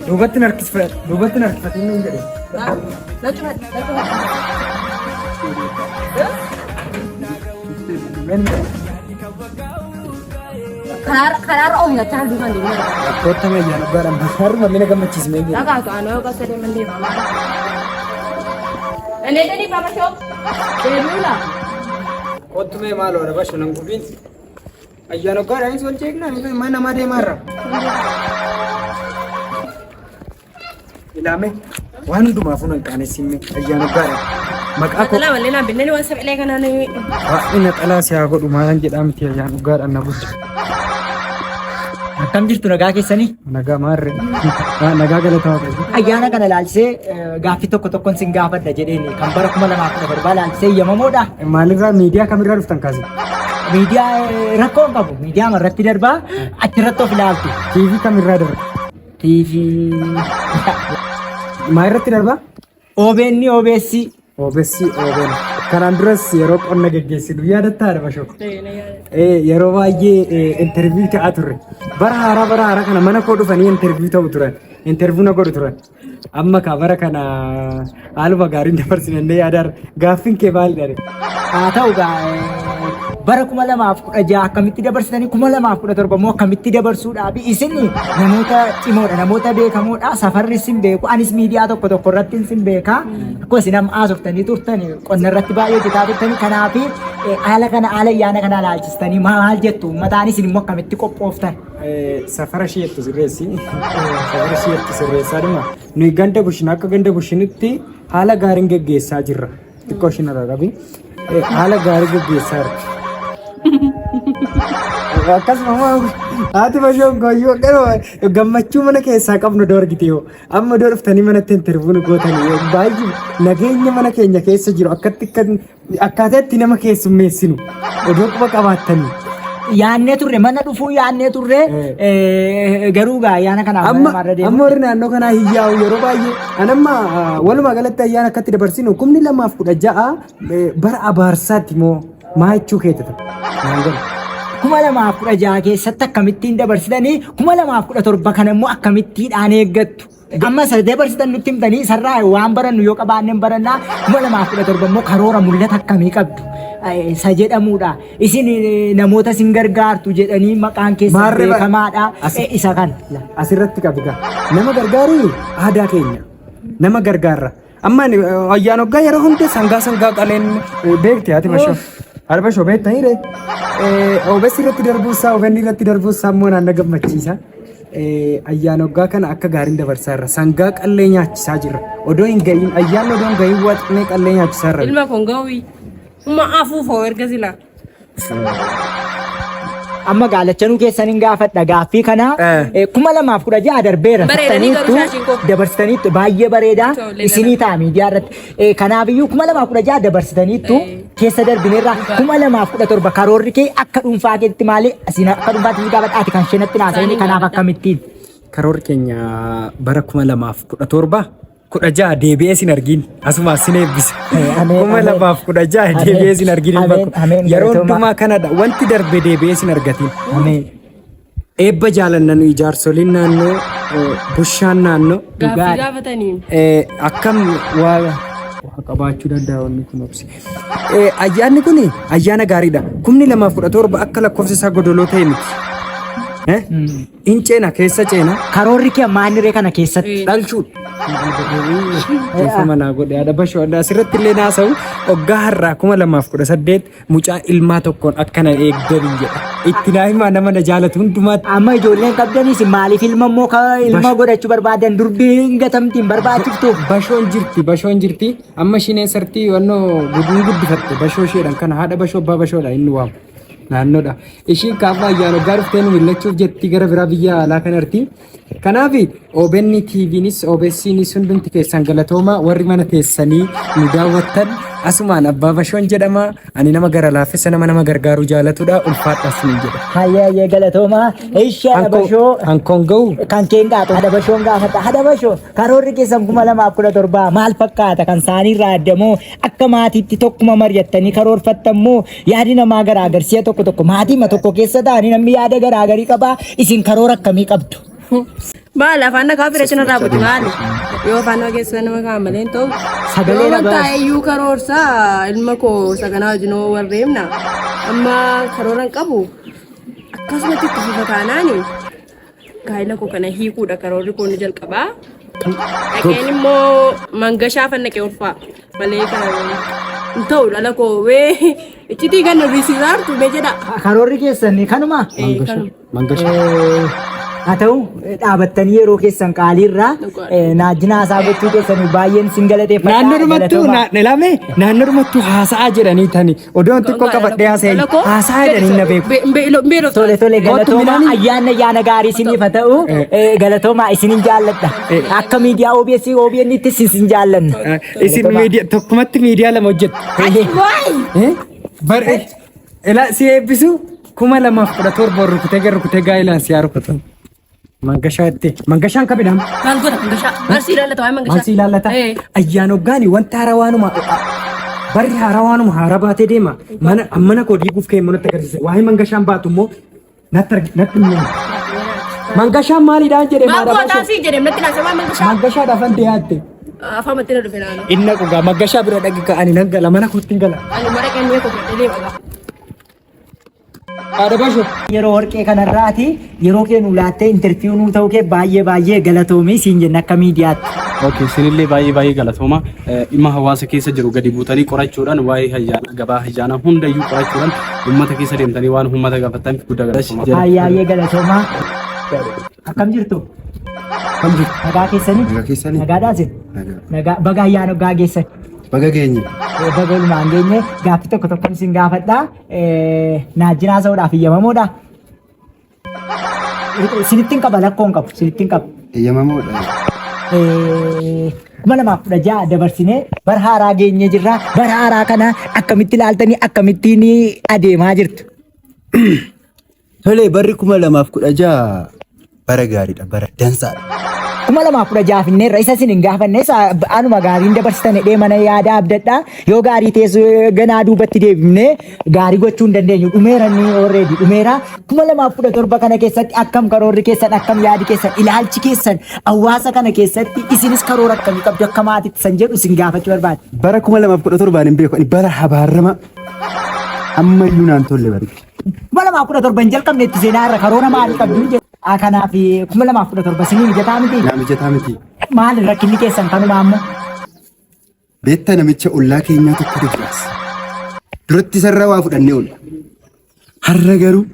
Duubatti harkisfa duubatti harkifatiin nuun jedhe. Na cufadhu, na cufadhu. Karaarra oofna achaa duukaan deemee jira. Rakkoota ayyaana waggaadhaan har'uma mina gammachiisnee jira. Dhagaa ta'an yoo qasa deeman deema. Dandeetanii baba shoo. Deebi'uu laa. Kottu mee maaloo dha basho nan gubiin. Ayyaana waggaadhaanis wal jeeqnaa mana namaa deemaarra. Ilaame waan hundumaafuu nan qaanessinne ayyaana waggaadha. Maqaa koo Naxalaa malee naan binnani waan saphilee kanaa ni. Waaqni naxalaa si haa godhu maalan jedhaa miti ayyaana waggaadhaan na bulcha. Akkam jirtu nagaa keessanii? Nagaa maarree. Nagaa galata waaqayyo. Ayyaana kana ilaalchisee gaaffii tokko tokkon sin gaafadha jedheen kan bara 2017 ilaalchisee eeyyamamoodha. Maalirraa miidiyaa kamirraa dhuftan kaase? Miidiyaa rakkoo hin qabu. Miidiyaa irratti darbaa achirratti of ilaaltu. TV kamirraa darba? TV Maa irratti darba? OBN OBS OBS OBN. Kanaan duras yeroo qonna geggeessinu yaadattaa dha bashoo. Yeroo baay'ee interview ta'aa turre. Bara haaraa bara haaraa kana mana koo dhufanii interview ta'u turan. Interview na godhu turan. Amma kaa bara kana haaluma gaariin dabarsinannee yaadaarra. Gaaffiin kee maalidha? Haa ta'u gaa bara 2016 akkamitti dabarsitanii 2017 immoo akkamitti dabarsuudhaaf isin namoota cimoodha namoota beekamoodha safarri isin beeku anis miidiyaa tokko tokko irratti isin beeka akkuma isin amma haasoftanii turtan qonna irratti baay'ee hojjetaa turtanii kanaaf haala kana haala ayyaana kana ilaalchistanii maal jettu uummataan isin immoo akkamitti qophooftan. Safara ishee jettu sirreessi. Safara ishee jettu sirreessaa dhuma. Nuyi ganda bushin akka ganda bushinitti haala gaariin geggeessaa jirra. Xiqqoo ishiin irraa qabi. Haala gaarii geggeessaa jirra. Akkasuma immoo haati bashoon kooyyuu akkanuma gammachuu mana keessaa qabnu doo argite yoo amma doo dhuftanii manatti interview nu gootanii yoo baay'ee nageenya mana keenya keessa jiru akkatti kan Akkaataa itti nama keessummeessinu odoo quba qabaattanii. Yaannee turre mana dhufuu yaannee turre garuu gaa ayyaana kanaaf mana Amma namaarra deemu. amma warri naannoo kanaa hin yaa'u yeroo baay'ee an amma walumaa galatti ayyaana akkatti dabarsinu 2016 bara abaarsaatti moo maa jechuu keetata naan galu. 2016 keessatti akkamittiin dabarsitanii 2017 kana immoo akkamittiidhaan eeggattu? Amma isa dabarsitan nutti himtanii isarraa waan barannu yoo qabaanne hin barannaa 2017 immoo karoora mul'ata akkamii qabdu isa jedhamudha. Isin namoota isin gargaartu jedhanii maqaan keessan Maarree ba- beekamaadha. Isa kan. Asirratti qabi gaa. Nama gargaaruun aadaa keenya. Nama gargaarra. Amma ani ayyaana waggaa yeroo hunda sangaa sangaa qaleen beekti haati bashoo. Haati bashoo beektanii ree. OBS irratti darbuu isaa OBN irratti darbuu isaa immoo naan na gammachiisa. Ayyaana waggaa kana akka gaariin dabarsaa irra sangaa qallee nyaachisaa jirra. Odoo hin ga'iin ayyaanni odoo hin ga'iin waxnee qallee nyaachisaa irra. Ilma kun gawii. Uma afuufoo erga silaa. Amma gaalachanuu keessan hin gaafadha gaaffii kana 2016 darbeera Bareedanii garuu shaashiin koo. dabarsitaniittu baay'ee bareeda Tole, isinii ta'a miidiyaa irratti kanaafiyyuu 2016 dabarsitaniittu keessa darbineerra 2017 karoorri kee akka dhuunfaa keetti maali isin akka dhuunfaatti si gaafadha ati kan isheenatti naasa'ini Isaaniin kanaaf gaafadha. akkamittiin Karoorri keenya bara 2017 16 deebi'ee sin argiin asumaa sin eebbisa. Ameen, 2016 ameen. deebi'ee sin argiin hin Ameen, bakku. ameen, Yeroo galatoomaa. hundumaa kanadha wanti darbe deebi'ee sin argatiin. Ameen. Eebba jaalanna nuyi jaarsoliin naannoo bushaan naannoo Gaaffii Dhugaadha. gaafatanii. akkam waa waa qabaachuu danda'a wanni kun obsi. Ayyaanni kun ayyaana gaariidha. 2017 akka lakkoofsa isaa godoloo ta'e miti. Eh? In ceena keessa ceena. Karoorri kee maaliree kana keessatti? Dhalchuudha. Dhiifama naa godhe haadha bashoo adda asirratti illee naasa'u hoggaa har'aa 2018 mucaa ilmaa tokkoon akkana eegdaniin jedha. Itti naa himaa nama na jaalatu hundumaatti. Amma ijoolleen qabdanis maaliif ilma immoo ka ilma godhachuu barbaadan durbi hin gatamti hin barbaachiftu. Bashoon jirti bashoon jirti amma isheen eessartii wannoo guddin guddifatte bashoo isheedhaan kana haadha bashoo abbaa bashoodha inni waamu naannoodha. Ishiin kaafaa ayyaana waggaa dhuftee nu millachuuf jetti gara biraa biyya alaa kanarti. Kanaaf OBN TVnis OBSnis hundumti keessan galatooma warri mana teessanii nu daawwattan asumaan abbaa bashoon jedhama. Ani nama gara laaffessa nama nama gargaaruu jaalatudha ulfaadhaas ni jedha. Hayyee hayyee galatooma. Ishee haadha bashoo. Hankoon ga'u Kan keen gaatu haadha bashoon gaafata. Haadha bashoo karoorri keessan 2017 maal fakkaata kan saaniirraa adda moo Akka maatiitti tokkuma mari'attanii karoorfattan moo yaadi namaa garaagar si'a tokko tokko maatiima tokko keessa ta'anii namni yaada garaagarii qaba isin karoora akkamii qabdu? Maal afaan nagaa fira cina dhaabbatu maali? Yoo afaan nama keessa nama kaan malee hin ta'u. Sagalee Yoo nama- taa'e iyyuu karoorsaa ilma koo saganaa wajjin hoo wal reebna. Amma karoora hin qabu. Akkasumatti itti fufa taanaani gaa'ela koo kana hiikuudha karoorri koo ni jalqabaa. Dhaqeen immoo mangashaa fannaqee ulfaa malee kana hin ta'u dhala koo wee iccitii kan riisisaartu mee jedha. Karoorri keessan kanuma? Eh, kanuma. Mangashaa. Haa ta'u dhaabattanii yeroo keessan qaaliirraa naajjina haasaa gochuu keessanii baay'een sin galateeffadha. Naannoodhumattuu Galatoomaa. ilame naannoodhumattuu haasa'aa jedhanii tani odoon xiqqoo qabadhee haasa'e haasa'aa jedhanii na beeku. Tole tole Kootu galatoomaa midhaanii. ayyaanni ayyaana gaarii isiniif haa ta'u galatoomaa isinin jaalladha. Akka miidiyaa OBS OBN tti isin jaallanna. Isin miidiyaa tokkumatti miidiyaa lama hojjettu. Bar ila si eebbisu 2017 rukutee gara rukutee gaa'ilaan si haa rukutu. Mangashaa itti mangashaan kabidhaan Maal godha mangashaa? Maal si ilaallata waa'ee mangashaa? maal si ilaallata? Ayyaan hoggaani wanta haaraa waanuma barri haaraa waanuma haaraa baatee deema. Mana mana koo diiguuf ka'e manatti agarsiise. Waa'ee mangashaan baatu immoo natti argi natti hin himu. Mangashaan maalidhaan jedhee Maal maadha gootaa si jedhee natti naasa waa'ee mangashaa? Mangashaadhaaf an dhiyaatte. Afaan matti na dhufe naannoo. Inna dhugaa mangashaa bira dhaqi ka'anii nan gala mana kootti hin gala. Ani mara kennee koo fudhadhee deema gaa. Haadha Bashoo. Yeroo warqee kanarraati yeroo kee nu laattee interview nuu ta'uu kee baay'ee baay'ee galatoomii siin jenna akka miidiyaatti. Okay, isinillee baay'ee baay'ee galatooma. Dhimma hawaasa keessa jiru gadi buutanii qorachuudhaan waa'ee ayyaana gabaa ayyaana hundayyuu qorachuudhaan uummata keessa deemtanii waan uummata gaafattaniif guddaa galatooma. Baay'ee baay'ee galatoomaa. Akkam jirtu? Kam jirtu? Nagaa keessanii? Nagaa keessanii? Nagaadhaa isin? Nagaa. Nagaa baga ayyaana waggaa geessan. Baga geenye. Baga oolmaan geenye gaaffii tokko tokkoon isin gaafadha. Naajjin haasa'uudhaaf iyyamamoodha. Isinittiin qaba lakkoon qabu isinittiin qaba. Eeyyamamoodha. 2016 dabarsinee bara haaraa geenye jirra. Bara haaraa kana akkamitti ilaaltanii akkamittiin adeemaa jirtu? Tole barri 2016 bara gaariidha bara dansaadha. 2016 finneerra isa isin hin gaafanne isa anuma gaariin dabarsitan jedhee mana yaada abdadha. Yoo gaarii teessu ganaa duubatti deebifnee gaarii gochuu hin dandeenyu. Dhumeera inni already dhumeera. 2017 kana keessatti akkam karoorri keessan akkam yaadi keessan ilaalchi keessan hawaasa kana keessatti isinis karoora akkamii qabdu akka maatiitti san jedhu isin gaafachuu barbaada. Bara 2017 hin beeku ani bara habaarama ammayyuu naan tolle barichi. 2017 hin jalqabne itti seenaa irra karoora maalii qabdu jedhu. Kanaaf 2017 isinii mijataa miti. Naa mijataa miti. Maali rakkinni keessan kanuma ammoo? Beektaa namicha ollaa keenyaa tokkotu jiraas. Duratti isarraa waa fudhannee oolla. Har'a garuu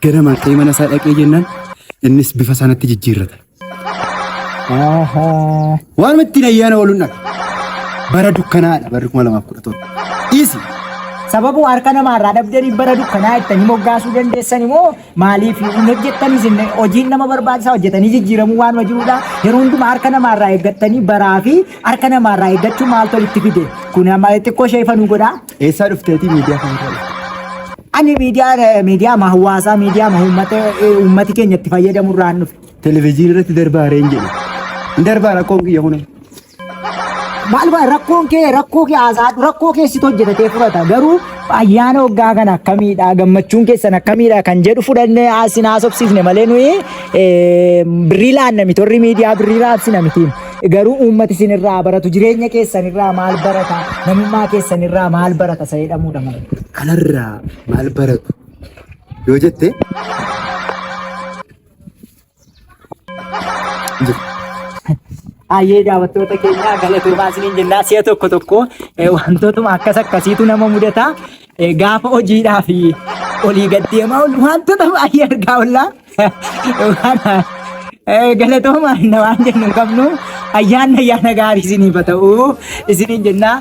ganamaan ka'ee mana isaa dhaqee jennaan innis bifa sanatti jijjiirrata. Waanuma ittiin ayyaana ooluun dhabe. Bara dukkanaadha barri 2017. Dhiisi. Sababuu harka namaarraa dhabdanii bara dukkanaa jettanii moggaasuu dandeessan immoo maaliif hin hojjettanis hin hojiin nama barbaachisaa hojjetanii jijjiiramuu waanuma jirudha. Yeroo hundumaa harka namaarraa eeggattanii baraa fi harka namaarraa eeggachuu maaltu walitti fide? Kun amma xiqqoo ishee ifa nu godhaa. Eessaa dhufteetii miidiyaa kana irra dhufte? Ani miidiyaa miidiyaa hawaasaa miidiyaa uummata uummati keenya itti fayyadamu irraan dhufe. Televezyiinii irratti darbaa reen jedhe. Hin darbaa rakkoon kiyya kuna. Maal ba'a rakkoon kee rakkoo kee haasaadhu rakkoo kee situ hojjetatee fudhata garuu ayyaana waggaa kana akkamiidha gammachuun keessan akkamiidha kan jedhu fudhannee isin haasofsiisne malee nuyi birrii laanna miti warri miidiyaa birrii raabsina miti garuu uummati isin irraa baratu jireenya keessan irraa maal barata namummaa keessan irraa maal barata isa jedhamuudha malee. Kanarraa maal baratu yoo jette jiru. Ayyee daawwattoota keenya galatoomaa isiniin jennaa si'a tokko tokko wantootuma akkas akkasiitu nama mudata. Gaafa hojiidhaa fi olii gad deemaa oolu wantoota baay'ee argaa oolla. Galatoomaa inni waan jennu hin qabnu ayyaanni ayyaana gaarii isiniif haa ta'u isiniin jennaa.